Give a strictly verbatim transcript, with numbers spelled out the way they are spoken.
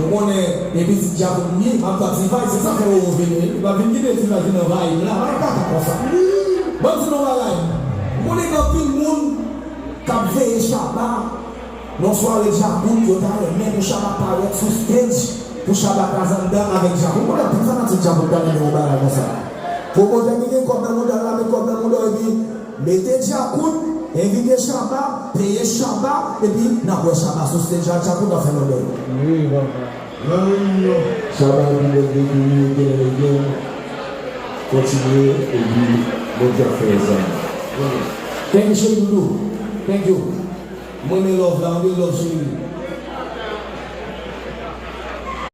Ou konnen, e pitit Djakout m ye, m ap bat T-Vice, se sa fè Roro vini, wi. Li pa vin kite T-Vice vin anvayi m la, bagay pa konsa. Ban m di nou bagay. Ou konnen gen anpil moun k ap veye Shabba, nan sware Djakout, yo ta renmen pou Shabba parèt sou stage, pou Shabba kraze anndan avèk Djakout. Ou konnen anpil fanatik Djakout ta renmen yon bagay konsa. Pwomotè ki gen kòb nan mouda l la, met kòb nan mouda w, epi mete Djakout, envite Shabba, peye Shabba, epi n ap wè Shabba sou stage ak Djakout ap fè lòbèy. Wi, papa. Nan reyinyon. Shabba epi Bèl Vekini, gen, gen. Kontinye, epi Bondye ap fè sa. Thank you, cheri doudou. Thank you. Mwen renmen love la, anpil love, cheri.